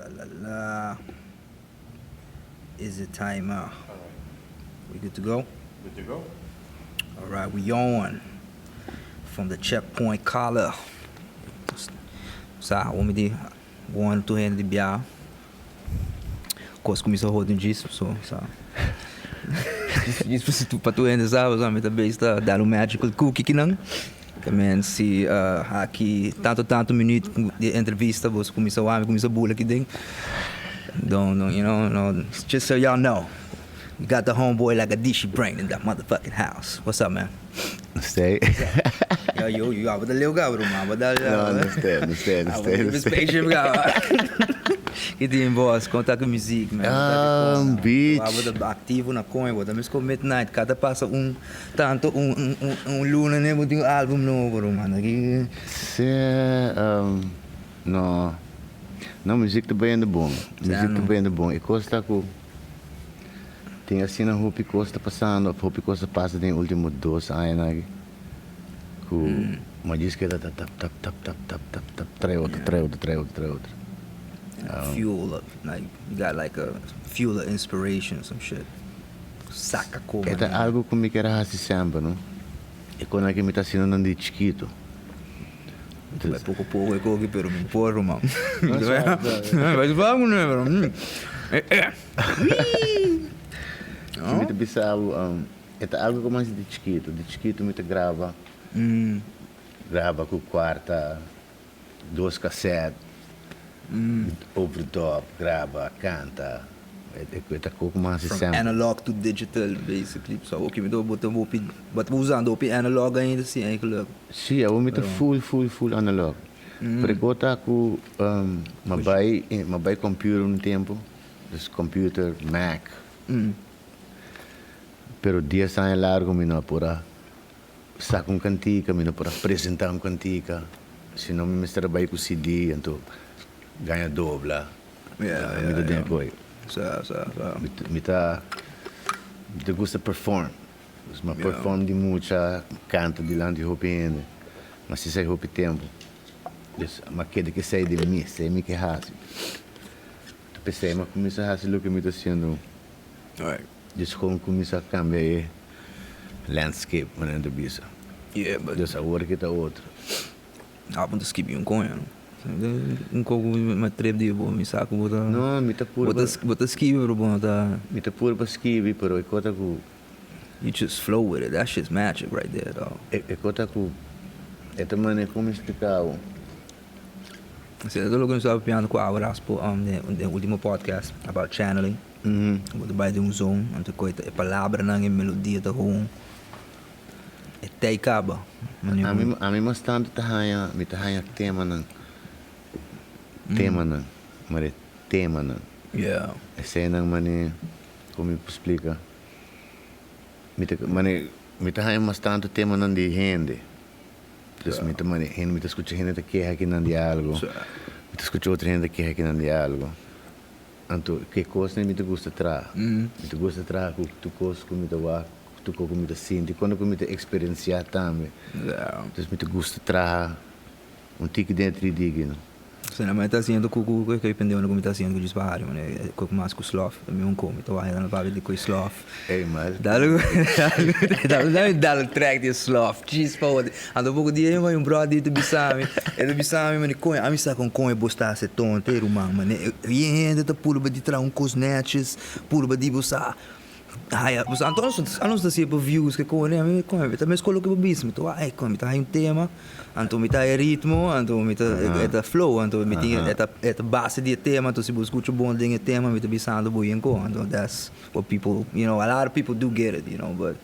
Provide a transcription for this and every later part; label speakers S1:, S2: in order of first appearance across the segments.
S1: La la la. Is it timer? We good to go?
S2: Good to go.
S1: All right, we on. From the checkpoint collar. Sa, mi di, one tur hende di bia. Kos kuminsá hopi un djis, so sa. Djis pa tur hende sa, pasobra mi ta bezig ta dal un magical cookie kinan. Ta men si aki tantu tantu minuut di entrevista boso kuminsá wak mi kuminsá bula aki den. Don't, don't, you know, no, just so y'all know, we got the homeboy like a dishy brain in the motherfucking house. What's up, man?
S2: Stay.
S1: Yo, yo, yo, abo ta leu caba, ruman. Abo ta...
S2: No, no stay, no stay, no stay.
S1: Abo spaceship caba. Ki tin, boss? Kon ta ku muziek, man?
S2: Bitch.
S1: Abo ta aktivo na koin, bo ta mes ku midnight. Kada pasa un tanto un un un luna ne bo tin un album nobo, ruman. Aki.
S2: Sí, no. No, muziek ta bayendo bon. Muziek ta bayendo bon. E kos ta ku. Tin asina hopi kos ta pasando of hopi kos a pasa den e ultimo dos añanan aki ku mi a djis keda ta tap tap tap tap tap tap tap trae otro trae otro trae otro trae otro.
S1: Fuel of like you got like a fuel of inspiration some shit saka ko
S2: E ta algo ku mi kier a hasi semper no e konan ki mi ta haciendo nan di chikitu.
S1: Bai poko poko e koki pero mi por ruman. Bai suave pero.
S2: Si mi ta bisa bo, e ta algo ku mas di chikitu. Di chikitu mi ta graba, graba ku kuarta, dos kasèt, overdub, graba, kanta. E ta kos ku mas
S1: From
S2: semper.
S1: analog to digital basically. So awor ki mi ta bo ta hopi, bo ta usando hopi analog ainda si eigenlijk?
S2: Si, awor mi ta full full full analog. Pero e kos ta ku mi a bai, mi a bai computer un tempu. Dus computer, Mac. Pero dies aña largo mi no a por a saca un cantica, mi no por a presenta un cantica, sino mi mester a bay cu CD, anto gaña dobla. Mi ta den apoyo. Mi ta mi ta gusta perform. Dus mi a perform di mucha, canta dilanti hopi hende, ma si esey hopi tempo. Dus mi a keda cu esey den mi, esey mi ke haci. Ta p'esei mi a kuminsá hasi loke mi ta hasiendo. Djis kon kuminsá kambia e landscape, manera nan ta bisa. Dus awor ki ta otro.
S1: Abo ta skibi un koña, no? Un koko mi a trep di bo, mi sa ku bo ta.
S2: No, mi ta purba.
S1: Bo ta skibi pero bo no ta.
S2: Mi ta purba skibi pero e kos ta ku.
S1: You just flow with it, that shit's magic right there dog.
S2: E kos ta ku e ta manera kon mi splika bo.
S1: Si ta loke nos tabata papiando ku awe raspo den e ultimo podcast about channeling. Bo ta bai den un zone anto koe e palabranan e melodia ta gewoon e tei kaba.
S2: Ami ami mas tantu ta haña mi ta haña temanan temanan mare temanan. Eseinan mane kon mi por splika mi ta mane mi ta haña mas tantu temanan di hende. Dus mi ta mane hende, mi ta skucha hende ta keha kinan di algo, mi ta skucha otro hende ta keha kinan di algo. Anto ke kosnan mi ta gusta traha? Mi ta gusta traha ku tur kos ku mi ta wak, ku tur kos ku mi ta sinti, kono ku mi ta eksperensiá tambe. Dus mi ta gusta traha un tiki den e tri diki no.
S1: Si na mi ta haciendo cu cu cu e pendeho cu mi ta haciendo cu djis bario mane cu mas cu slof ta mi un co mi ta wak na papia di cu slof
S2: Ey mas
S1: dal dal dal dal track di slof djis pa odi anto poco dia un brother ta bisa mi e ta bisa mi mane coño ami sa con con e bo sta haci tonto e ruman mane yen hende ta purba di traha un cos netjes purba di bo sa Haya, pues anto anos ta hasié pa views ke kone, ami kome mi ta meskos loke bo bisa, mi ta wak ey kome mi ta haya un tema, anto mi ta haya ritmo, anto mi ta e ta flow, anto mi tin e ta e ta base di e tema, anto si bo skucha bon den e tema mi ta bisando bo yen kon, anto that's what people, you know, a lot of people do get it, you know, but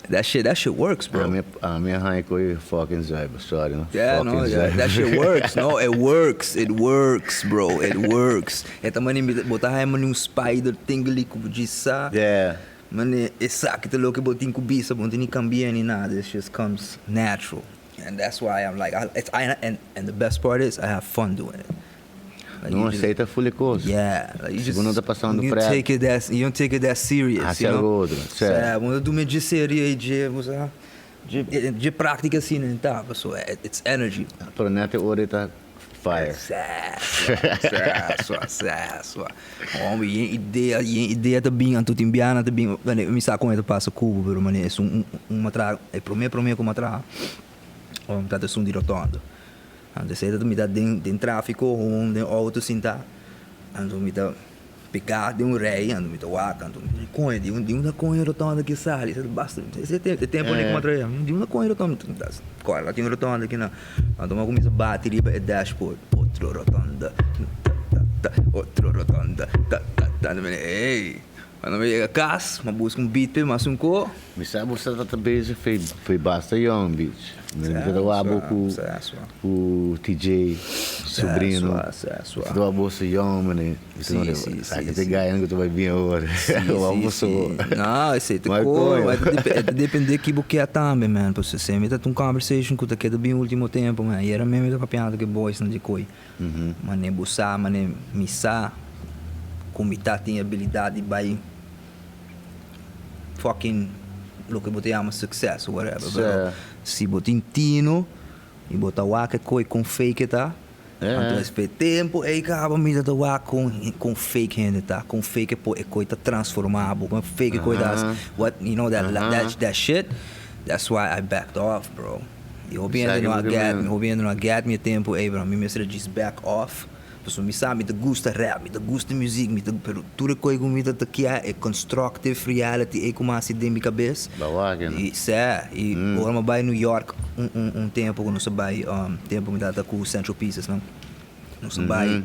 S1: that shit that shit works bro.
S2: Ami ami a haya koe fucking zuiver, sorry no,
S1: Yeah, no,
S2: fucking
S1: yeah, that
S2: zuiver.
S1: shit works, no, it works, it works bro, it works. E ta mane mi bo ta haya mane un spider tingly ku bo djis sa.
S2: Yeah.
S1: Mane esaki ta loke bo tin ku bisa, bo no tin ni kambia ni nada, it just comes natural. And that's why I'm like, I, it's, I, and, and the best part is I have fun doing it. Like,
S2: No,
S1: you just,
S2: esei ta ful e kos.
S1: Yeah, like you
S2: Si
S1: just,
S2: bo no ta pasando
S1: you
S2: pret.
S1: take it that, you don't take it that serious,
S2: Hasi
S1: you know?
S2: algo otro, sè.
S1: Sè, bo no ta duna dje serio ei dje, bo sa, dje, dje práktika asina no ta, pasobra it's energy.
S2: Pero net e ora e ta. fire.
S1: Sesua, sesua. Hombre, yen idea, yen idea ta bin, anto tin biaha ta bin, mi sa kon e ta pasa ku bo, pero manera esun un un a traha, e prome prome ku mi a traha, ta esun di rotonda. Anto esei ta mi ta den den trafiko, hon den outo sinta, anto mi ta pega den un rei, anto mi ta wak, anto mi di koño, di di unda koño e rotonda aki sali, esei ta basta, esei e tempo ku mi a traha, di unda koño e rotonda, kòrda tin un rotonda aki nan. Anto mi a kuminsá bati riba e dashboard, otro rotonda, ta ta ta, otro rotonda, ta ta ta. Anto mi di, ey, cuando mi yega kas, mi a buska un beat p'e mas un ko.
S2: Mi sa bo sa ta bezig fei fei basta yong, bitch. Mi ta wak bo ku ku TJ, sobrino. Mi ta wak boso yong, mane.
S1: Sí, sí,
S2: Sa
S1: sí,
S2: ke te
S1: sí.
S2: gainan ku ta bai bin awor.
S1: Sí,
S2: Wak
S1: sí,
S2: boso.
S1: sí. No, esei ta
S2: Mai
S1: kor,
S2: koño.
S1: e ta depe- e ta depende ki bo kier tambe, man. Pasobra esei mi ta un conversation ku ta keda bin ultimo tempo, man. Ayera mes mi ta papiando ku e boysnan di koi. Mane bo sa, mane mi sa ku mi ta tin e abilidat di bai fucking loke bo ta yama success or whatever. Pero si bo tin tino i bo ta wak e koi kon fake e ta, Anto es pe tempo ey caba mi ta ta wak con con fake hende ta, con fake e por e coy ta transforma bo, con fake e coy ta haci what you know that that that shit, that's why I backed off bro. Y hopi hende no a get mi, hopi hende no a get mi e tempo ey bro, mi mester a djis back off, pasobra mi sa mi ta gusta rap, mi ta gusta music, mi ta pero tur e coy cu mi ta ta kia e constructive reality ey cu mi a haci den mi cabes. Y sè, y ora mi a bay New York un un un tempo cu nos a bay tempo mi tabata cu Central Pieces nan, nos a bay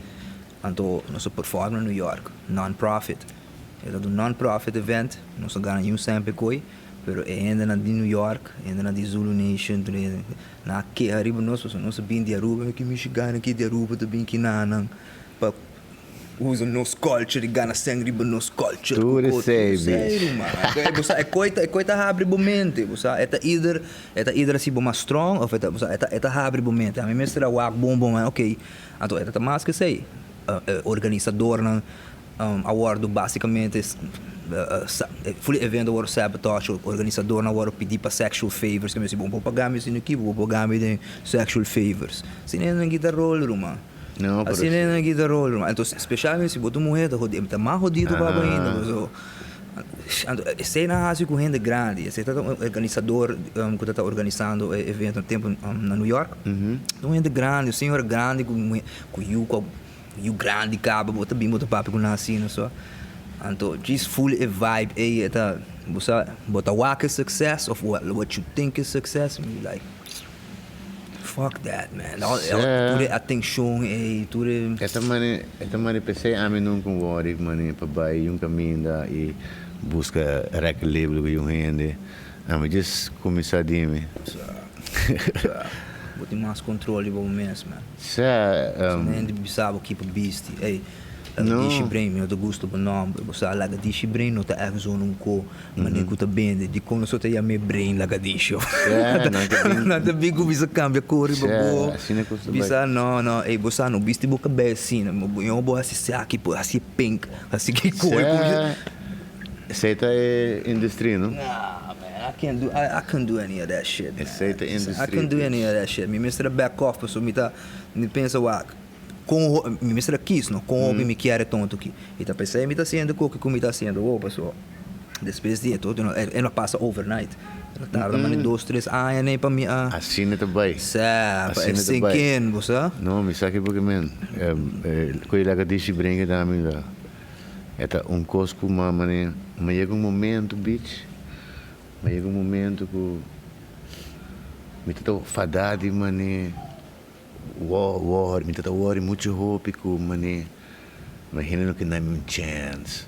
S1: anto nos a perform na New York, non profit, e tabata un non profit event, nos a gana un cent p'e coy, pero e hendenan di New York, e hendenan di Zulu Nation, tur e hende nan a keha riba nos pasobra nos a bin di Aruba, ki michigan aki di Aruba ta bin kinanan pa. Usa nos culture y gana seng riba nos culture.
S2: Tur
S1: Cu
S2: esey,
S1: otro.
S2: bitch.
S1: Serio, man. E bo sa, e coy ta, e coy ta habri bo mente. Bo sa, e ta either, e ta either haci bo mas strong of e ta, bo sa, e ta, e ta habri bo mente. Ami mester a wak bon bon, ok. Anto e ta ta mas cu esey. E organisadornan a wordo basicamente, ful e evento a wordo sabotage, organisadornan a wordo pidi pa sexual favors. Cu mi a si, bo por paga mi asina aki, bo por paga mi den sexual favors. Asina nan kita rol, ruman.
S2: No, pero
S1: Asina nan kita rol, ruman. Entonces, specialmente si bo ta un muher, ta hodi, ta mas hodido pa bo ainda, paso anto esei nan hasi ku hende grandi, esei ta un organisador ku ta ta organisando e evento na tempo na New York, ta un hende grandi, un señora grandi ku ku yu ku yu grandi kaba, bo ta bin bo ta papia ku nan asina so. Anto djis ful e vibe ei e ta, bo sa, bo ta wak e success of what you think is success, you like. Fuck that man. Tur e atencion ey, tur e.
S2: E ta mane, e ta mane p'esey ami nunca un worry mane pa bay un caminda y busca record label cu un hende. Ami just cuminsa di mi.
S1: Sa, sa. Bo tin mas control riba bo mes man.
S2: Sa,
S1: Si un hende bisa bo kipo bisti, ey, laga dishi brain, mi no ta gusta bo nomber. Bo sa laga dishi brain no ta echt zo'n un co. Mane ku ta bende, dikon nos ta yam'é brain lagadisho? Nan ta bin kuminsá kambia kor riba bo, bisa no no, ey bo sa no bisti bo kabei asina, bo bo hasi esaki, bo hasi e pink, hasi ki kor.
S2: Esei ta e industria no?
S1: Nah man, I can't do, I can't do any of that shit man.
S2: Esei ta e industria.
S1: I can't do any of that shit, mi mester a back off pasobra mi ta, mi pensa wak. Kon ho, mi mester a kis no, kon hopi mi kier e tonto ki. I ta p'esei mi ta hasiendo koke ku mi ta hasiendo awor, pasobra despues di e tonto no, e no pasa overnight. E ta tarda mane dos, tres aña nei pa mi a.
S2: Asina ta bai.
S1: Sè, pa e sink in, bo sa.
S2: No, mi sa ki porque men, ku e laga dishi brenga ta mi la, e ta un kos ku ma mane, ma yega un momento bitch, ma yega un momento ku mi ta ta fada di mane. Wo wori, mi ta ta wori muchu hopi ku mane ma hende no ke na mi un chèns.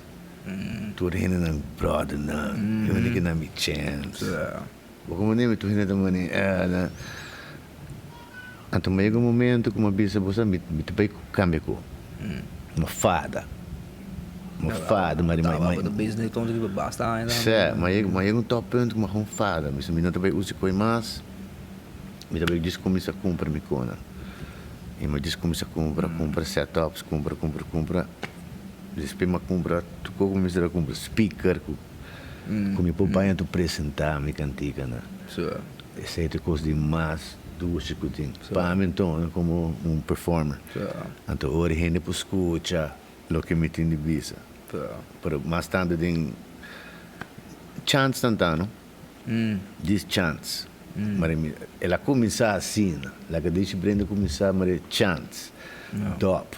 S2: Tur hendenan bròdernan, hende no ke na mi chèns. Bo ku mane mi tur hende ta mane eh na. Anto mi a yega un momento ku mi a bisa bo sa mi ta bai kambia ku. Mi a fada, mi a fada, ma Sè, mi a yega un tòppunt ku mi a gewoon fada. Mi bisa mi no ta bai usa koe mas. Mi ta bai djis kuminsá kumpra mi kona. I mi djis kuminsá kumpra, kumpra setups, kumpra, kumpra, kumpra. Despues mi a kumpra tur kos ku mi mester a kumpra, speaker ku ku mi por bai anto presentá mi kantikanan. Esei ta e kos di mas. dushi ku tin. Pa mi anto komo un performer. Anto ora hende por skucha loke mi tin di bisa. Pero mas tantu den chants nan ta no. Dis chants. Mare mi el a kuminsá asina. Laga Dishi Brenda kuminsá mare chants. Dòp.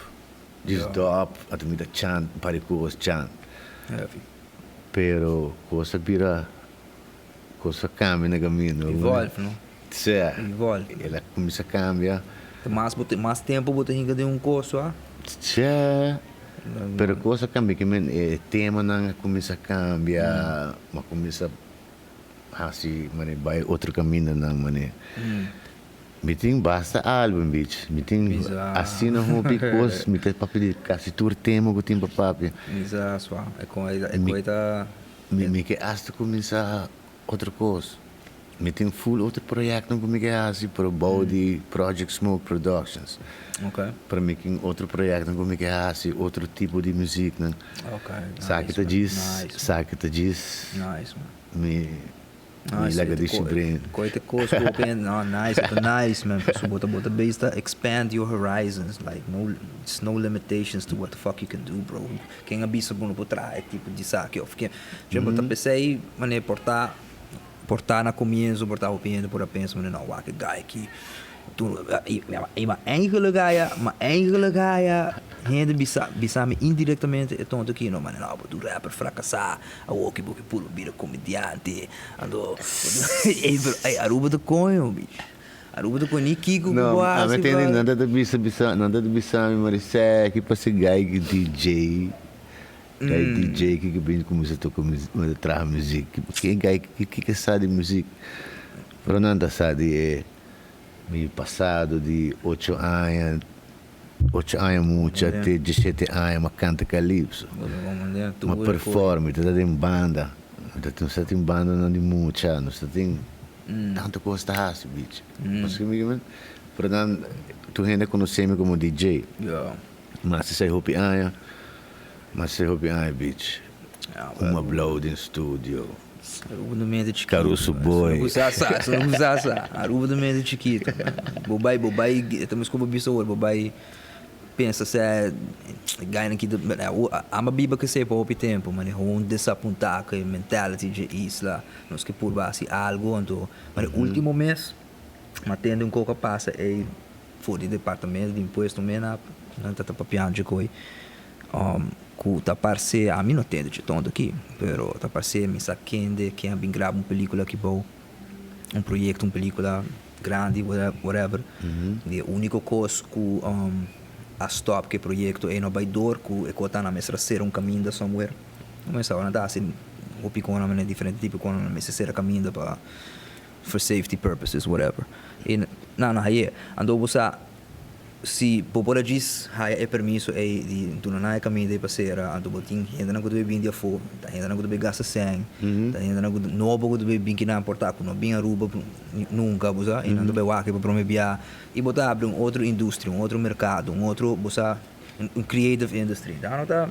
S2: Dis dòp anto mi ta chant un par di kos chant. Pero kos a bira Cos a cambia na camino.
S1: Evolve, no?
S2: Sí.
S1: Evolve.
S2: El a cuminsa cambia.
S1: Ta mas bo mas tempo bo ta hinca den un cos, wa?
S2: Sí. Pero cos a cambia ke men e temanan a cuminsa cambia, a cuminsa haci mane bay otro camindanan mane. Mi tin basta album bitch, mi tin asina hopi cos, mi ta papia di casi tur tema cu tin pa papia.
S1: Bisa swa, e con e ta.
S2: Mi ke hasta kuminsá otro kos. Mi tin ful otro proyektonan ku mi ke hasi, pero bou di Project Smoke Productions. Pero mi tin otro proyektonan ku mi ke hasi, otro tipo di muziknan. Esaki ta djis, esaki ta djis mi Mi laga di su brain.
S1: Koe te kos ku bo pen, no, nice, ta nice man, pasobra bo ta bo ta bezig ta expand your horizons, like no, there's no limitations to what the fuck you can do bro. Ken a bisa bo no por traha e tipo di esaki of ken, bo ta p'esei manera por ta, por ta na komienso por ta hopi hende por a pensa manera no wak e guy aki Tur i ma eigenlijk haya, ma eigenlijk haya hende bisa bisa mi indirectamente e tonto aki no mane no bo tu rapper fracasa awo ki bo ke puru bira comediante anto ey pero ey Aruba ta coño bichi Aruba ta coño ni kiko ku
S2: No
S1: bo
S2: a mi
S1: hasi
S2: tende
S1: brother.
S2: nan ta bisa bisa nan ta bisa mi Maricel ki pasa guy ki DJ guy DJ ki ke bin kuminsa toka traha muziek ki guy ki ke sa di muziek pero nan ta sa di e Mi pasado di ocho aña, ocho aña mucha te diesshete aña m'a canta calypso. M'a perform, mi ta ta den banda. Mi ta nos ta tin bandanan di mucha, nos ta tin tanto cos ta haci bichi. Pasobra mi kimen, pero nan tur hende a conoce mi como DJ. Mas esei hopi aña, mas esei hopi aña bichi. Uma blou den studio.
S1: Aruba ta mente chikito.
S2: Caruso boy.
S1: Bo sa sa, bo sa sa. Aruba ta mente chikito. Bo bai, bo bai, ta mes como bo bisa awor, bo bai pensa sè gainan ki ta, amba biba kesey pa hopi tempo, mane hon desapunta ku e mentality dje isla, nos ke purba hasi algo, anto, mane ultimo mes, m'a tende un koko a pasa ey for di departamento di impuesto mena, nan ta ta papiando dje koy. Ku ta parse, ami no tende dje tonto aki, pero ta parse mi sa kende ken a bin graba un pelikula aki bou, un proyekto, un pelikula grandi, whatever, di e uniko kos ku a stòp ku e proyekto ei no bai dor ku e kos ta nan mester a sera un kaminda somewhere. Nan mester ta hasi hopi kos nan diferente tipo di kos nan mester sera kaminda pa for safety purposes whatever. I nan a haye. Anto bo sa. Si bo por a djis haya e permiso ei di duna nan e kaminda ei pa sera, anto bo tin hendenan ku ta bai bin di afó, ta hendenan ku ta bai gasta sèn, ta hendenan ku nobo ku ta bai bin kinan por ta ku no bin Aruba nunka, bo sa, i nan ta bai wak pa prome bia, i bo ta habri un otro industria, un otro merkado, un otro, bo sa, un creative industry. Nan no ta,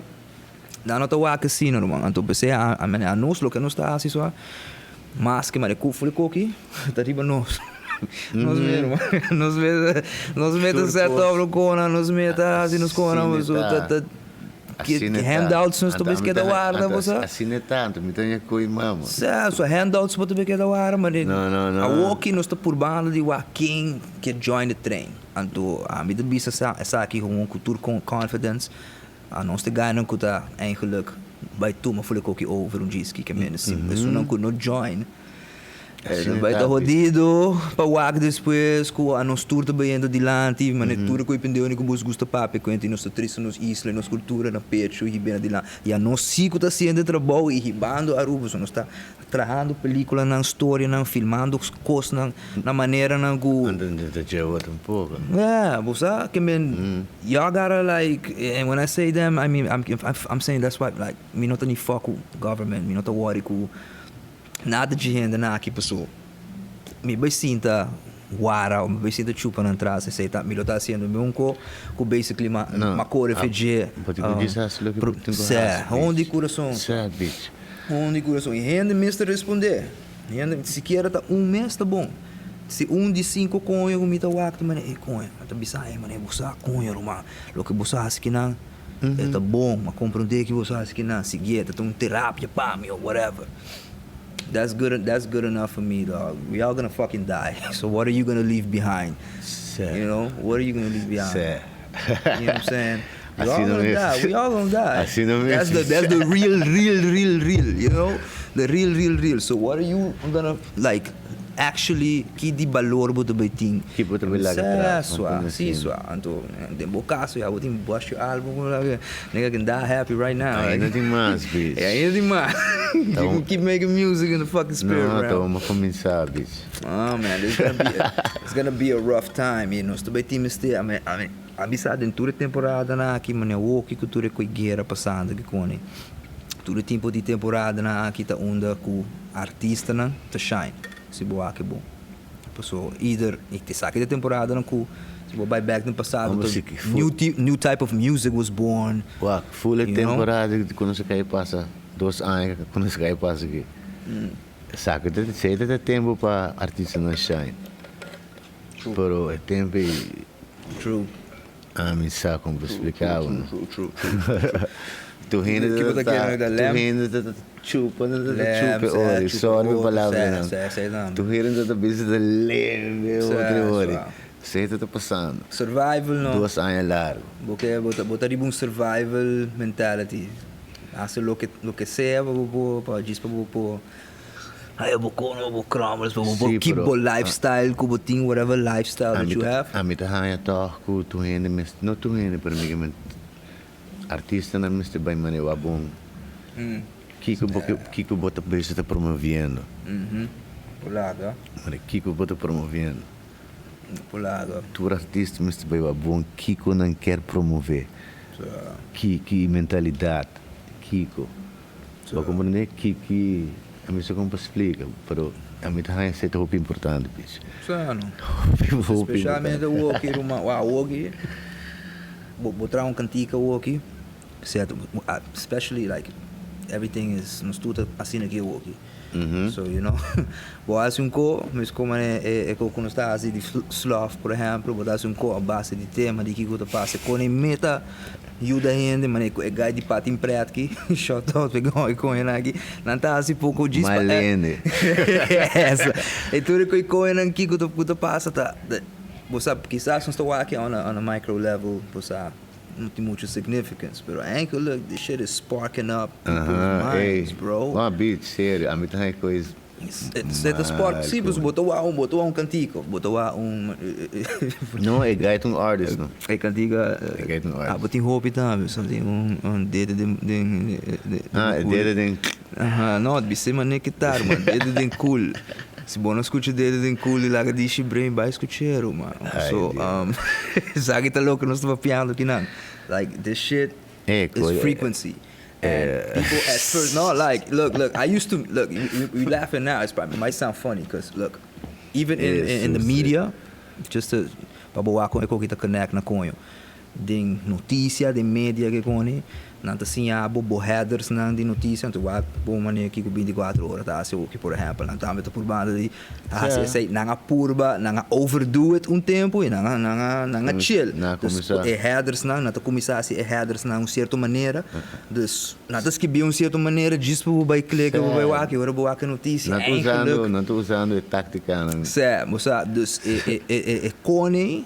S1: nan no ta wak asina, ruman. Anto p'esei a a nos loke nos ta hasi so Maske mare kuful e koki ta riba nos. Nos mero nos meta nos meta set up lo kona nos meta hasi nos kona bo ta ta handouts nos ta bes keda warda bo sa.
S2: Asina e tanto mi ta ña koe mama.
S1: Sa so handouts bo ta bes keda warda mare awoki nos ta purbando di wak ken ke join the train anto ami ta bisa esaki gewoon ku tur confidence. Nos ta gainan ku ta eigenlijk bai tuma for e koki over un djiski ke mende si esunnan ku no join e bai ta hodido pa wak despues ku anos tur ta bayendo dilanti mane tur e koe pendeuni ku bos gusta papia kuenta i nos ta trese nos isla i nos kultura na pecho i hib'e na dilanti i anos si ku ta hasiendo e trabou i hibando Aruba so nos ta Trahando peliculanan, storianan, filmando cosnan na maneranan cu.
S2: Anto no ta djewa tampoco.
S1: Yeah, bo sa ke men y'all gotta like, and when I say them I mean I'm I'm saying that's why like mi no ta ni fuck cu government, mi no ta worry cu nada dje hendenan aki paso mi bai sinta wara o mi bai sinta chupa nan tras esey ta mi lo ta haciendo mi un co cu basically ma ma core fe dje.
S2: Bo tin cu disa haci loke bo tin cu haci.
S1: Hon di curason.
S2: Sè, bitch.
S1: Un di kurason. I hende mester respondé. Hende, sikiera ta un mes ta bon. Si un di cinco coño cu mi ta wak ta manera, ey coño, mi ta bisa ey manera, bo sa coño ruman, loke bo sa haci kinan e ta bon, mi a comprende ki bo sa haci kinan, siguié, ta un terapia pa mi or whatever. That's good, that's good enough for me dog, we all gonna fucking die, so what are you gonna leave behind? You know, what are you gonna leave behind? You know what I'm saying? We all gonna die, we all gonna die.
S2: Asina mes.
S1: That's the, that's the real, real, real, real, you know? The real, real, real. So what are you gonna, like, actually, ki di balor bo ta bay tin?
S2: Ki bo ta bay laga tras?
S1: Si swa, si swa. Anto, den bo caso ya bo tin bust your album, nigga can die happy right now.
S2: Ainda tin mas, bitch.
S1: Ainda tin mas. You can keep making music in the fucking spirit
S2: No,
S1: realm.
S2: ta bo cuminsa, bitch.
S1: Oh man, this gonna be a, it's gonna be a rough time, you know. Nos ta bay tin mester, I mean, I mean, A bisa den tur e temporadanan aki manera woki ku tur e ku e guera pasando aki kone. Tur e tipo di temporadanan aki ta unda ku artistanan ta shine si bo wak e bon. Paso either i esaki ta e temporadanan ku si bo bai bek den pasado ta new new type of music was born.
S2: Wak, full e temporada ku nos a kai pasa dos aña ku nos a kai pasa aki. Esaki ta esei ta e tempu pa artistanan shine. Pero e tempu ei.
S1: True.
S2: Ami sa kon por splika bo no.
S1: True, true, true, true.
S2: Tur hende ta ta tur hende ta ta chupa nan ta ta chupa e ori. Sorry pa palabranan. Tur hende ta ta bisa ta lembe e otro ori. Esei ta ta pasando.
S1: Survival no.
S2: Dos aña largu.
S1: Bo ke bo ta bo ta riba un survival mentality. Hasi loke loke sea pa bo por pa djis pa bo por. Ay bo kono bo crumbles bo bo keep bo lifestyle ku bo tin whatever lifestyle that you have.
S2: Ami ta haña tòg ku tur hende mester, no tur hende pero mi ke men artistanan mester bai manera bon kiko bo ke kiko bo ta bisa ta promoviendo.
S1: Por laga.
S2: Manera kiko bo ta promoviendo.
S1: Por laga.
S2: Tur artista mester bai wak bon kiko nan kier promove, ki ki mentalidat kiko. Bo comprende ki ki ami sa kon pa splika pero ami ta haña esei ta hopi importante bichi.
S1: Sa no.
S2: Hopi hopi
S1: Especialmente awoki ruman wou awoki bo bo traha un kantika awoki sierto especially like everything is nos tur ta asina aki awoki so you know bo hasi un ko mes como e ko ku nos ta hasi di slof por ehempel bo ta hasi un ko a base di tema di kiko ta pasa kon e meta Yuda hende manera ku e guy di Patin Pretki, shout out pa e guy koñonan aki, nan ta hasi poko djis pa
S2: Malende.
S1: Esa. E tur e koe koñonan aki ku ta ku ta pasa ta bo sa kisas nos ta wak on a on a micro level bo sa no tin mucho significance pero eigenlijk this shit is sparking up people's minds bro.
S2: Wak bitch serio ami ta haña koe
S1: Se ta sport, si, pues bo ta wak un, bo ta wak un kantika of bo ta wak un.
S2: No, e guy ta un artist no.
S1: E kantika.
S2: E guy ta un artist.
S1: Ah, bo tin hopi tambe, so tin un, un dede den, den, den
S2: Ah, e dede den.
S1: Aha, no, bis'é manera ki ta, ruman, dede den kul. Si bo no skucha dede den kul di laga dishi brain, bai skuch'é, ruman. So, esaki ta loke nos ta papiando kinan. Like, this shit is frequency. And people at first, no, like, look, look, I used to, look, we, we laughing now, it's probably, it might sound funny, because look, even in, in, in the media, just to, pa bo wak kon e koki ta connect na koño, den noticia, den media ke koni, nan ta siña bo bo headers nan di noticia, anto wak bo manera kiko 24 ora ta hasi oki, por ehempel, nan tambe ta purbando di hasi esei, nan a purba, nan a overdo it un tempu y nan a, nan a, nan a chill.
S2: Nan a
S1: Dus
S2: kuminsá.
S1: e headers nan, nan ta kuminsá hasi e headers nan un sierto manera, dus nan ta skibí un sierto manera djis pa bo bai klika, bo bai wak y ora bo wak e notisia,
S2: Nan ta usando,
S1: eigenlijk.
S2: nan ta usando e táktikanan.
S1: Sè, bo sa, dus e, e, e, e, e kone.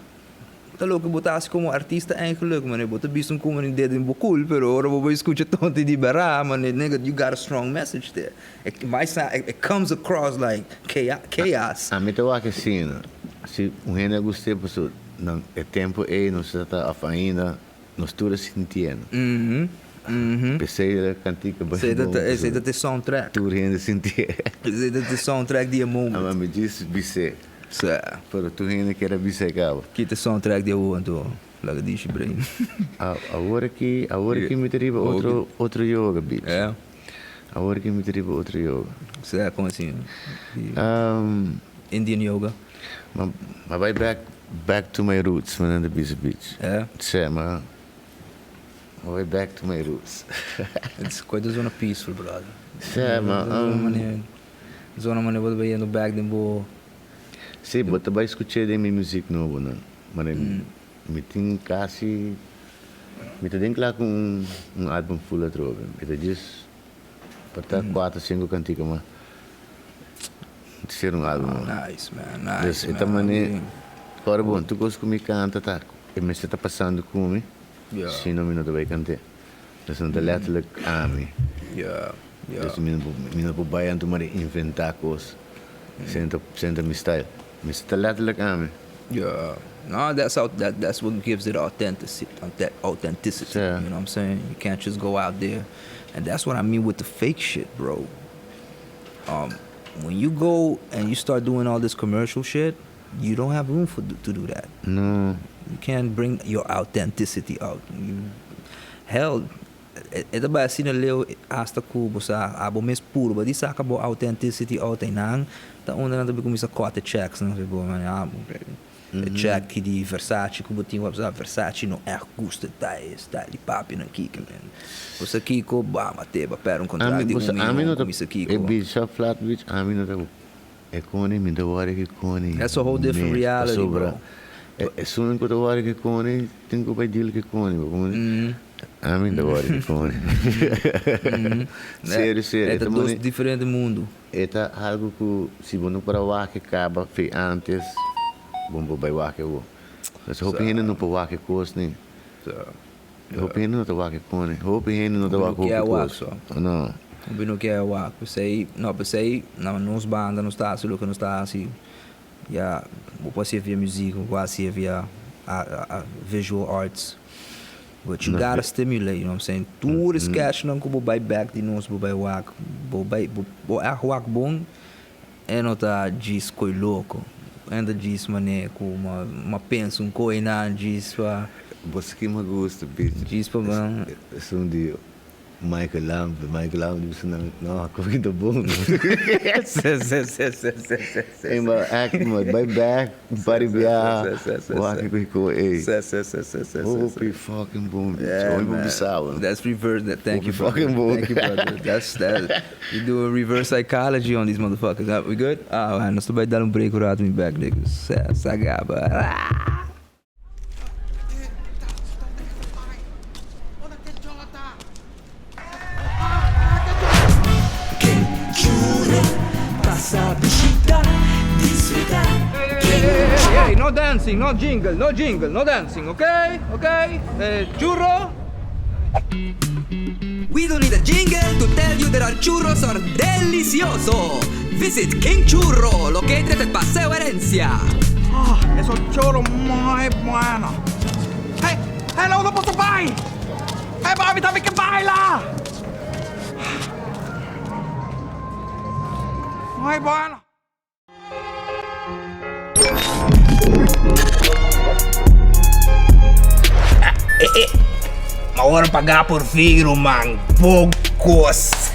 S1: Ta loke bo ta hasi komo artista eigenlijk, manera bo ta bisa un kuma di dedo den bo kul, pero ora bo bai skucha tonti di bera, manera nigga you got a strong message there. It might sound, it comes across like chaos.
S2: Ami ta wak asina, si un hende a gust'é pasobra nan e tempu ei nos ta ta of ainda nos tur a sintiendo. P'esei e kantika bai bon
S1: pasobra. Esei ta te soundtrack.
S2: Tur hende sintié.
S1: Esei ta te soundtrack di e moment.
S2: Ami djis bis'é.
S1: Sa.
S2: Pero tur hende kier a bisa e caba.
S1: Kita soundtrack di awor anto laga dishi brain.
S2: Awor aki, awor aki mi ta riba otro, otro yoga bitch.
S1: Yeah.
S2: Awor aki mi ta riba otro yoga.
S1: Sa con asina? Indian yoga.
S2: Ma, ma bai back, back to my roots, mi nan ta bisa bitch.
S1: Yeah.
S2: Sa, ma, ma bai back to my roots.
S1: It's quite a zona peaceful brother.
S2: Sa, ma.
S1: Zona manera bo ta bayendo back den bo.
S2: Sí, bo ta bai skuch'é den mi muzik nobo nan. Mane mi tin kasi, mi ta den kla ku un un album full atrobe. Mi ta djis por ta kuater sinku kantika mas ser un album.
S1: Oh, nice man, nice
S2: Dus e ta
S1: man.
S2: mane, ora bon, tur kos ku mi kanta ta e mester ta pasando ku mi, si no mi no ta bai kant'é. Dus no ta letterlijk ami. Dus mi no por, mi no por bai anto mari inventá kos. Senta, senta mi style. Mester ta letterlijk ami.
S1: Yeah. No, that's how that that's what gives it authenticity authenticity.
S2: Yeah.
S1: You know what I'm saying? You can't just go out there. And that's what I mean with the fake shit, bro. Um when you go and you start doing all this commercial shit, you don't have room for to do that.
S2: No.
S1: You can't bring your authenticity out. You, hell, e ta bai asina leu hasta ku bo sa abo mes purba di saka bo authenticity out einan ta unda nan ta bin kuminsa cut e checks nan bo mane ah e check ki di Versace ku bo tin wak sa Versace no echt gusta e style di papia nan kiko men bo sa kiko bam ate bo a pèrdè un kontrakt di un miyon kuminsa kiko.
S2: E bisa flat bitch ami no ta E koni mi ta wòrdu ki koni
S1: That's a whole different
S2: mes
S1: reality
S2: pasobra
S1: bro.
S2: esun ku ta wòrdu ki koni tin ku bai deal ki koni bo kono ami ta wòrdu ki koni serio serio
S1: E ta dos diferente mundu.
S2: E ta algu ku si bo no por a wak e kaba fe antes bo no por bai wak awor pasobra hopi hende no por wak e kos ni Hopi hende no ta wak e kone. Hopi hende no ta wak hopi kos. No.
S1: Hopi no kier wak. P'esei, no, p'esei na nos banda nos ta hasi loke nos ta hasi. Ya, bo por hasié via muzik, bo por hasié via visual arts. But you gotta stimulate, you know what I'm saying? Tur e sketchnan ku bo bai bek di nos, bo bai wak, bo bai, bo ègt wak bon, e no ta djis koi loko. E no ta djis manera ku ma pensa un koi nan djis pa.
S2: Bo skima gusta bitch.
S1: Djis pa ban.
S2: Esun di Michael Lampe, Michael Lampe di bisa nan no como ki ta bon.
S1: Se se se se se se se.
S2: Ey ma act ma bai back un par di biaha wak ki kiko ey.
S1: Se se se se se se.
S2: Hopi fucking bon bitch. Hopi bo bisa bo.
S1: That's reverse that thank you
S2: Hopi fucking bon.
S1: Thank you brother. That's that You doing reverse psychology on these motherfuckers. We good? Ah, man, nos ta bai dal un break un rato mi back niggas. Sa gaba. Hey, no dancing, no jingle, no jingle, no dancing, okay? Okay? Churro?
S3: We don't need a jingle to tell you that our churros are delicioso! Visit King Churro, located at Paseo Herencia.
S4: Ah, esos churros muy bueno. Hey, hello, no por bai! Hey, mami, tambe ke baila! Muy bueno.
S1: Ma ora pagá por fin ruman, pocos.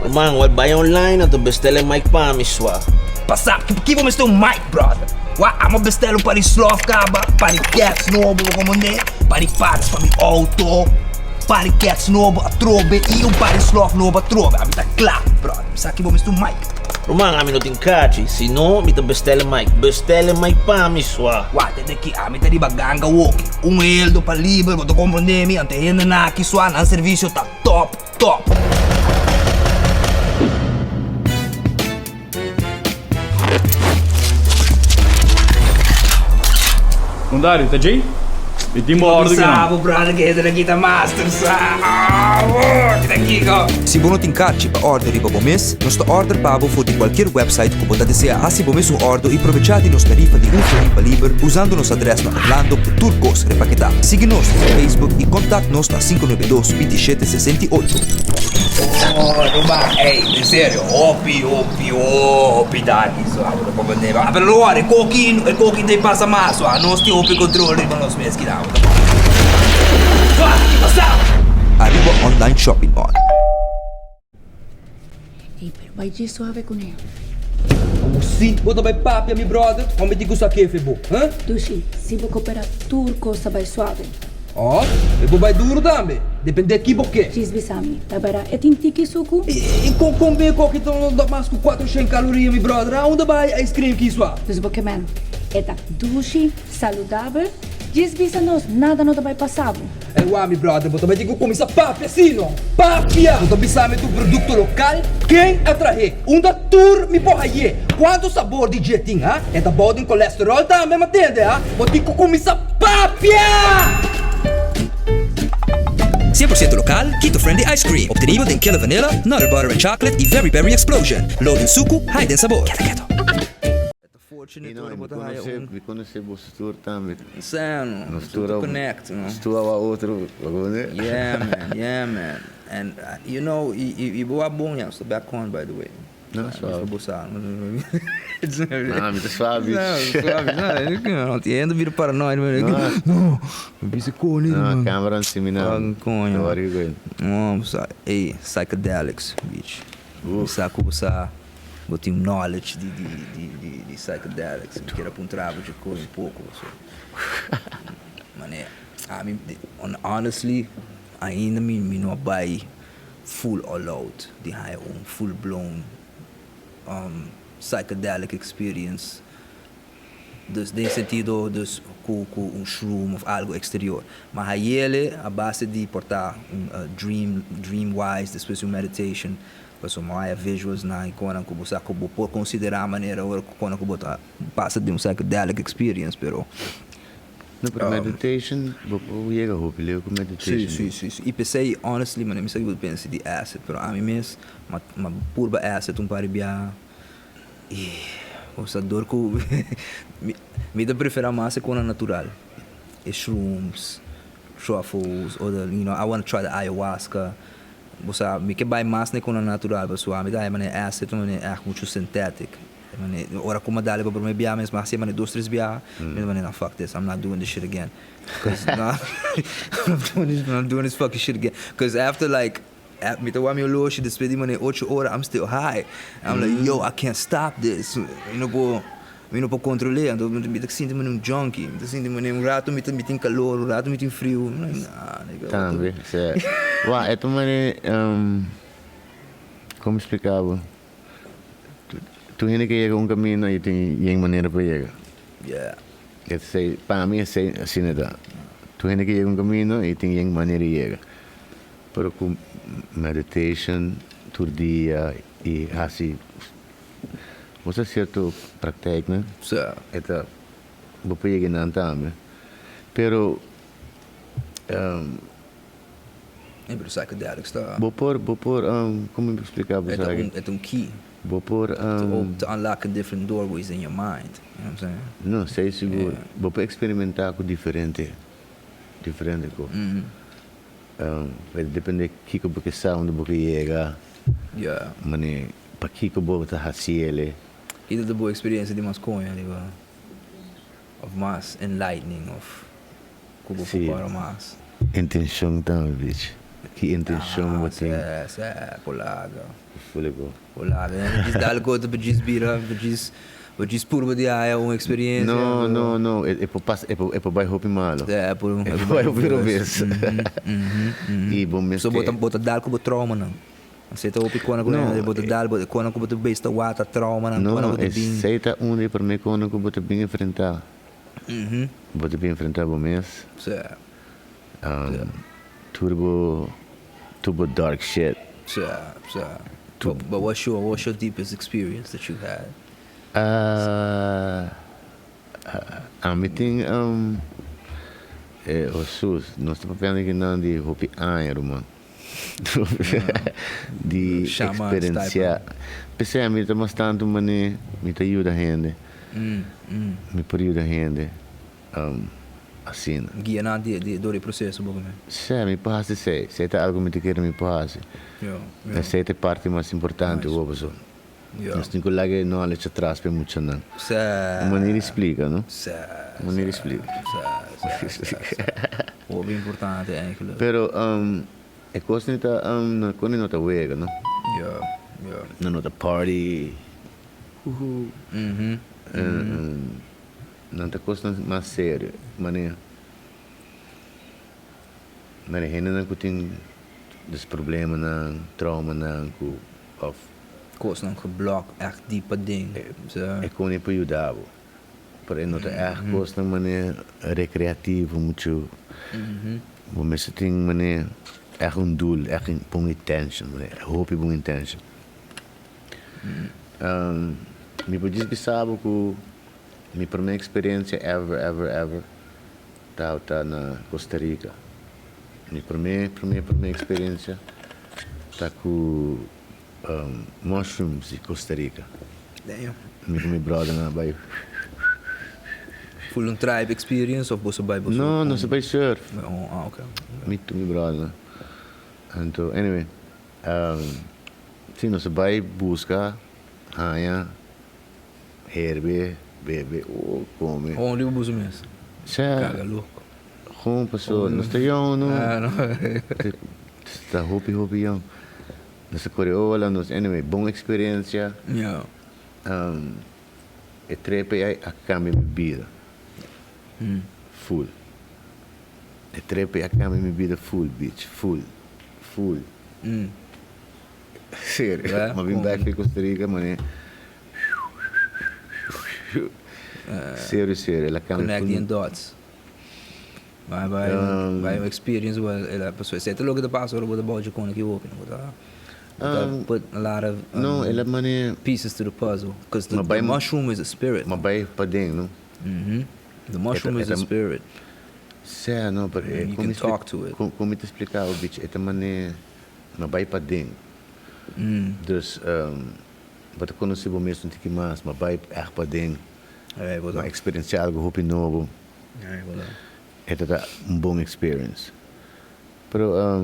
S5: Ruman, wèl bai online anto bestel e mic pa mi swa.
S1: Pasa, ki bo mester un mic brother? Wak, amo bestel un par di slof kaba, par di kèts nobo bo komand'é, par di parts pa mi auto, par di kèts nobo atrobe i un par di slof nobo atrobe. Ami ta kla brother, mi sa ki bo mester un mic.
S5: Ruman, ami no tin kachi, si no mi ta bestele Mike. Bestele Mike pa mi, swa.
S1: Wak, tende ki ami ta riba ganga woki. Un heldo pa liber, bo ta komprende mi? Anto e hendenan aki, swa, nan servisio ta top, top.
S6: Mundario, ta djei? Mi tin bo ordu ki nan.
S1: Bo brother ke hende aki ta master sa. Kita kiko.
S3: Si bo no tin karchi pa order riba bo mes, nos ta order pa bo for di kualkier website ku bo ta desea. Hasi bo mes un ordo i probechá di nos tarifa di un florin pa liber usando nos adrès na Orlando ku tur kos repaketá. Sigui nos riba Facebook i kontakt nos na 592 27 68.
S1: Oh, Ruman, ey, en serio, hopi, hopi, hopi danki so abo ta comprende. Ma pero lo wor, e koki, e koki ta pasa mas so, anos tin hopi control riba nos mes kina abo ta comprende. Wah, ki pasa?
S3: Aruba Online Shopping Mall.
S7: Ey, pero bai dje suave cu ne.
S1: Como si bo ta bai papia mi brother, hombre di gusta kefe bo, huh?
S7: Dushi, si bo coopera tur cos ta bai suave.
S1: Òf e por bai duru tambe, dependé ki bo ke.
S7: Djis bisa mi, ta bera e tin tiki suku?
S1: I kon kon bin e koki ta no mas ku 400 kaloria mi brother, a unda bai ice cream ki sua?
S7: Dus bo ke men, e ta dushi, saludabel, djis bisa nos nada no ta bai pasa bo.
S1: Ey wak mi brother, bo ta bai tin ku kuminsá papia si no? Papia! Bo ta bisa mi tur produkto lokal, ken a trah'é, unda tur mi por hay'é, kuantu sabor di dje tin, ha? E ta bou den kolesterol tambe, ma tende, ha? Bo tin ku kuminsá papia!
S3: 100% lokal, Keto Friendly Ice Cream, obtenibel den Killer Vanilla, Nutter Butter and Chocolate y Very Berry Explosion. Low den suku, high den sabor. Keto keto.
S1: Fortunate
S2: I no,
S1: ora
S2: i
S1: bo
S2: mi
S1: ta haya
S2: konosé,
S1: un.
S2: mi konosé boso tur tambe.
S1: Sa no,
S2: Nos
S1: tur
S2: tur
S1: ta
S2: a,
S1: connect, no?
S2: nos tur a wak otro, bo konosé?
S1: Yeah man, yeah man. And you know, i i i bo a bon ya, nos ta back on by the way.
S2: No,
S1: Mi
S2: suave.
S1: bo sa.
S2: No, mi ta suave.
S1: No, suave, no, no tin hende bira paranoid, man.
S2: No.
S1: No, mi bisa koni,
S2: No,
S1: man.
S2: camera no si mi nan.
S1: Fucking coño.
S2: No worry ku el.
S1: No, bo sa, ey, psychedelics, bitch. Mi sa ku bo sa. Bo tin knowledge di di di di di psychedelics. Mi kier a puntra bo dje kos un poko paso. Mane ami honestly ainda mi mi no a bai full all out di haya un full blown psychedelic experience. Dus den sentido dus ku ku un shroom of algo exterior. Ma hayele a base di por ta un dream dream wise despues di un meditation pasobra mi a haya visuals nan i konan ku bo sa ku bo por konsiderá manera ora ku konan ku bo ta pasa den un psychedelic experience pero.
S2: No pero meditation bo por yega hopi leu ku meditation.
S1: Si si si si i p'esei honestly manera mi sa ki bo ta pensa di acid pero ami mes m'a purba acid un par di biaha. I bo sa dor ku mi ta prefera mas e kona natural, e shrooms, truffles or the you know I wanna try the ayahuasca, bo sa mi ke bai mas na e kona natural pasobra ami ta haya manera acid ta manera ègt muchu synthetic, manera ora ku mi a dal pa prome biaha mes mi a hasi manera dos tres biaha mi ta manera no fuck this I'm not doing this shit again, cause I'm not doing this fucking shit again, cause after like. Mi ta wak mi oloshi despues di manera ocho ora I'm still high I'm like yo I can't stop this mi no por mi no por control'e anto mi ta sinti manera un junkie mi ta sinti manera un rato mi tin calor un rato mi tin friu I'm like nah nigga what the
S2: Tambe si wak e ta manera como splica bo tur hende ke yega un camino y tin yen manera pa yega
S1: yeah
S2: esey pa mi esey asina ta tur hende ke yega un camino y tin yen manera di yega. Pero ku meditation tur dia i hasi bo sa sierto praktijknan e ta bo por yega nan tambe pero
S1: E pero psychedelics ta
S2: bo por bo por komo mi por splika bo esaki
S1: E ta un key
S2: bo por
S1: to unlock a different doorways in your mind you know what I'm saying
S2: No esei sigur bo por eksperimenta ku diferente diferente kos. E depende kiko bo ke sa, unda bo ke yega, mane pa kiko bo ta hasi el.
S1: Kiko ta bo experiencia di mas koña riba of mas enlightening of ku bo por kòrda mas?
S2: Intencion tambe bichi, ki intencion bo tin?
S1: Ah, sè, sè, por laga.
S2: Fuli bo.
S1: Por laga, djis dal kota pa djis bira, pa djis. Bo djis purba di haya un experiencia.
S2: No, no, no, e por pasa, e por, e por bai hopi malo.
S1: E por,
S2: e por bai hopi robes. I bo mester.
S1: So bo ta, bo ta dal ku bo traumanan. Esei ta hopi kona ku
S2: No,
S1: bo ta dal, bo, kona ku bo ta bes ta wata traumanan, kona
S2: No,
S1: ku ta bin.
S2: esei ta un di e promé kona ku bo ta bin enfrentá. Bo ta bin enfrentá bo mes.
S1: Sí.
S2: Tur bo, tur bo dark shit.
S1: Sí, sí. But what's your, what's your deepest experience that you've had?
S2: Ami tin Hesus, nos ta papiando aki nan di hopi aña ruman. Di experencia. P'esei ami ta mas tantu mane mi ta yuda hende. Mi por yuda hende asina.
S1: Guia nan dor e proceso bo kome?
S2: Sí, mi por hasi esei. Esei ta algu mi ta kere mi por hasi. Esei ta e parti mas importante wou pasobra. Nos tin ku laga e knowledge atras pa e muchanan. Un manera di splika, no? Un manera di splika.
S1: Hopi importante eigenlijk.
S2: Pero e kos ni ta, kon no ta wega, no? No no ta party, huhu. Nan ta kosnan mas serio, manera. Mara hendenan ku tin des problemanan, traumanan ku of.
S1: Kosnan geblok ègt diep paden.
S2: E kon e por yuda bo. Pero e no ta ègt kosnan manera rekreativo muchu. Bo mester tin manera ègt un doel, ègt un bon intention, manera hopi bon intention. Mi por djis bisa bo ku mi promé eksperensia ever, ever, ever tabata na Costa Rica. Mi promé, promé, promé eksperensia ta ku mushrooms di Costa Rica.
S1: Damn.
S2: Mi ku mi brothernan a bai.
S1: Full un tribe experience of boso bai boso?
S2: No, nos a bai surf.
S1: Oh, ah, ok.
S2: Mi ku mi brothernan. Anto, anyway. Si nos a bai buska haña herbe, bebe o kome.
S1: Gewoon riba boso mes?
S2: Sa.
S1: Kaga loko.
S2: Gewoon paso nos ta yong no. Ta hopi hopi yong. Nos a kore ola nos anyway bon eksperensia. E trip ei a kambia mi bida full. E trip ei a kambia mi bida full bitch full full. Serio, m'a bin bek di Costa Rica mane serio serio el a cambia
S1: Connecting dots. Bai bai bai un experience bo el a paso esei ta loke ta pasa ora bo ta bou dje con aki hopi no bo ta bo ta put a lot of
S2: No el a mane
S1: pieces to the puzzle cause the mushroom is a spirit.
S2: M'a bai paden no.
S1: The mushroom is a spirit.
S2: Sea no pero
S1: You can talk to it.
S2: Con mi ta explica bo bichi e ta mane No bai paden. Dus bo ta konosé bo mes un tiki mas, ma bai ègt paden. Bo a eksperensiá algu hopi nobo. E ta ta un bon experience. Pero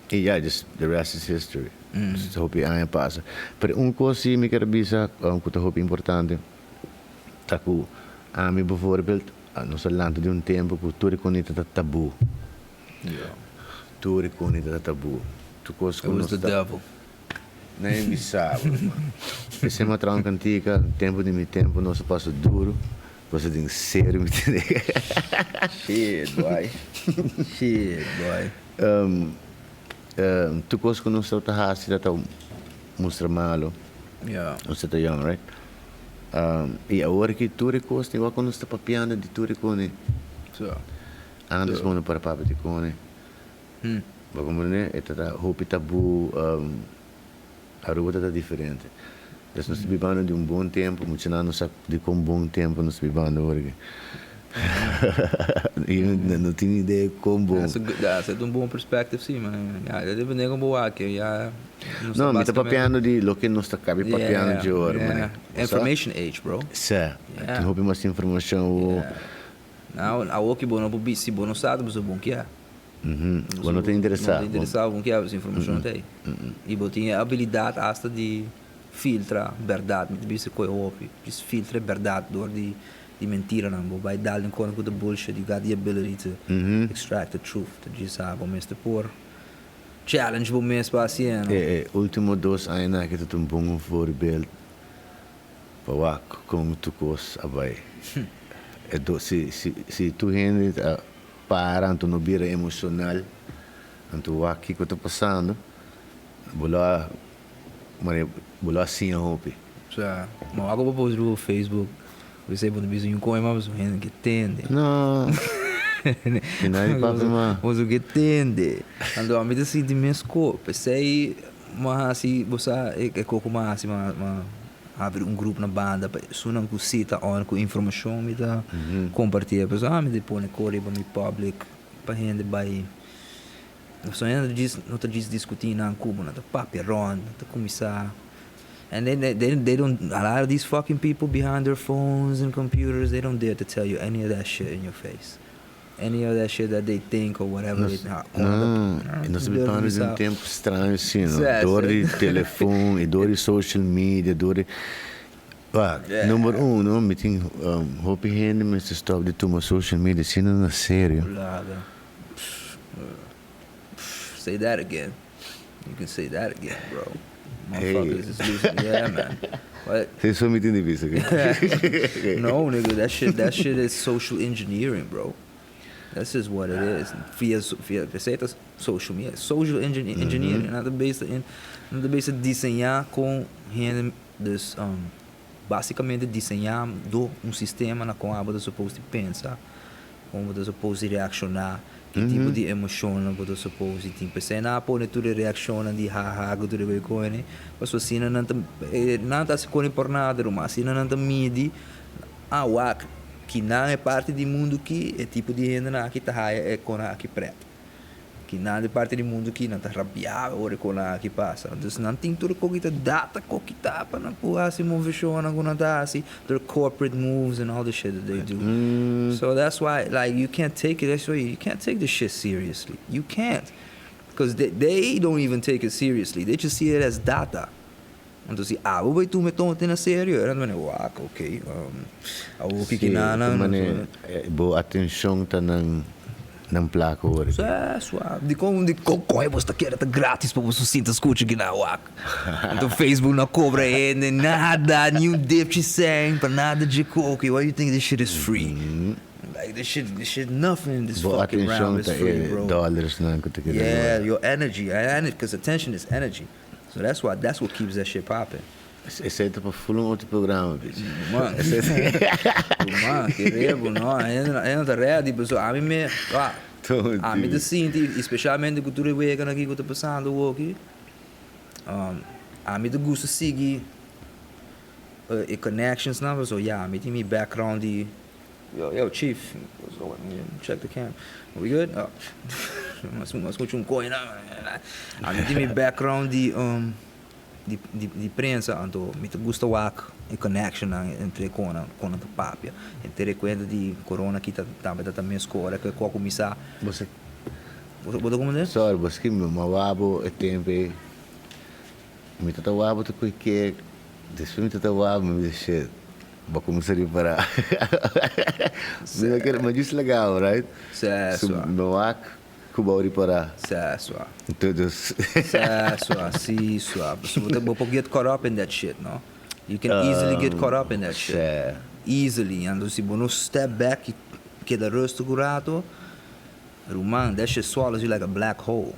S2: i ya, just the rest is history. Hopi aña pasa. Pero un kos si mi ker bisa ku ta hopi importante ta ku ami bijvoorbeeld nos a lanta di un tempu ku tur e konita ta tabú. Tur e koni ta tabú. Tur kos ku nos ta. Nan e bisa bo, ruman. P'esei mi a traha un kantika, Tempu di mi tempu nos a pasa duru, pasa den serio mi tende.
S1: Shit boy. Shit boy.
S2: Tur kos ku nos tabata hasi tabata mustra malu. Nos tabata yòn, right? I awor ki tur e kos, igual ku nos ta papiando di tur e koni. Antes bo no por a papia di kone. Bo comprende? E ta ta hopi tabu. Aruba ta ta diferente. Dus nos ta bibando di un bon tempo. Muchanan no sa di kon bon tempo nos ta bibando awor aki. I no tin idea kon bon.
S1: That's a un bon perspective si, man. Ya, ta depende kon bo wak. Ya,
S2: No, mi ta papiando di loke nos ta kabi papiando dje ora, mane.
S1: Information age, bro.
S2: Sa. Tin hopi mas informacion awor.
S1: Now, awor ki bo no por bisa, si bo no sa, ta pasobra bo no kier.
S2: Bo no ta interesá.
S1: Bo no ta interesá, bo no kier pasobra informashon ta ei. I bo tin e abilidat asta di filtra bèrdat. Mi ta bisa ku e hopi. Djis filtra e bèrdat dor di di mentiranan. Bo bai dal den kòntra ku ta bullshit. You got the ability to extract the truth. Ta djis sa bo mester por challenge bo mes pa hasi e, no?
S2: E ultimo dos añanan aki ta ta un bon voorbeeld. Pa wak kon tur kos a bai. E do si si si tur hende ta para anto no bira emoshonal anto wak kiko ta pasando bo lo a mane bo lo a siña hopi.
S1: Sa, ma wak bo post riba Facebook bo esei bo ta bisa yun koe mas bo hende ke tende.
S2: No, mi no a di papia mas.
S1: Boso ke tende. Anto ami ta sinti meskos p'esei Ma hasi bo sa e koko ma hasi ma ma habri un grup na banda pa esunnan ku si ta on ku informashon mi ta komparti e pasobra ami ta pone kor riba mi public pa hende bai pasobra hende djis no ta djis diskuti nan ku bo nan ta papia rond nan ta kuminsá and they they they don't a lot of these fucking people behind their phones and computers they don't dare to tell you any of that shit in your face. Any of that shit that they think or whatever they
S2: No, nos ta bibando den un tempu straño asina, no? Dor di telefon i dor di social media, dor di, wak, number uno, mi tin hopi hende mester stop di tuma social media asina na serio.
S1: Laga. Say that again. You can say that again, bro. Motherfuckers is losing, yeah man. What?
S2: Esei so mi tin di bisa.
S1: No nigga, that shit, that shit is social engineering, bro. That's just what it is. Via via esei ta social media, social engineering. Nan ta bezig in, nan ta bezig diseñá kon hende dus básicamente diseñá do un sistema na kon abo ta supos di pensa, kon bo ta supos di reakshoná, ki tipo di emoshonnan bo ta supos di tin. P'esei nan a pone tur e reakshonnan di haha ku tur e kos koe, pasobra asina nan ta nan ta hasi kos por nada ruman, asina nan ta midi Ah wak, kinan e parti di mundu ki e tipo di hendenan aki ta haya e konan aki pret. Kinan e parti di mundu ki nan ta rabiá ora e konan aki pasa. Dus nan tin tur e kokita data kokita pa nan por hasi moveshonnan ku nan ta hasi, tur corporate moves and all the shit that they do. So that's why like you can't take it, that's why you can't take this shit seriously. You can't. Because they don't even take it seriously, they just see it as data. Anto si abo bai tuma e tonte na serio, era mane wak, ok, awo kiki
S2: na nan. Mane bo atencion ta nan nan plaka ora.
S1: Sa suave. Dikon dikon koe bo sta kere ta gratis pa bo su sinta skucha kina wak. Anto Facebook no a kobra hende nada, ni un dipchi cent pa nada dje koki, why you think this shit is free? Like this shit, this shit nothing in this
S2: Bo
S1: fucking
S2: atencion
S1: realm is
S2: ta
S1: free
S2: e
S1: bro.
S2: dollars nan ku ta kere
S1: Yeah,
S2: logra.
S1: your energy, because attention is energy. So that's why that's what keeps that shit popping.
S2: Esei ta pa full un otro programa bitch.
S1: Man, man, kere bo no, hende no ta ready pasobra ami me, ah, ami ta sinti, y specialmente ku tur e weganan aki ku ta pasando awoki, ami ta gusta sigui e connections nan pasobra ya ami tin mi background di Yo, yo, chief, check the cam. We good? Oh. Mas mas mucho un coin. Ami tin mi background di um di di di prensa, anto mi ta gusta wak e connectionnan entre konan konan ta papia. Entre e cuenta di corona kita tambe ta ta mes ora ku a kuminsá.
S2: Bo sa.
S1: Bo ta comprende?
S2: Sorry, bo sa ki mi wabo e tempo ei. Mi ta ta wabo ta koe kek, despues mi ta ta wabo mi bisa shit. Bo cuminsa ripara. Mi no kere, ma djis lagao, right?
S1: Sè,
S2: So,
S1: sua.
S2: no wak cu bo ripara.
S1: Sè, sua.
S2: Enton dus.
S1: Sè, sua, si, sua. So bo ta, bo por get caught up in that shit, no? You can easily get caught up in that shit.
S2: Sè.
S1: Easily. Anto si bo no step back y keda rustig un rato, ruman, that shit swallows you like a black hole.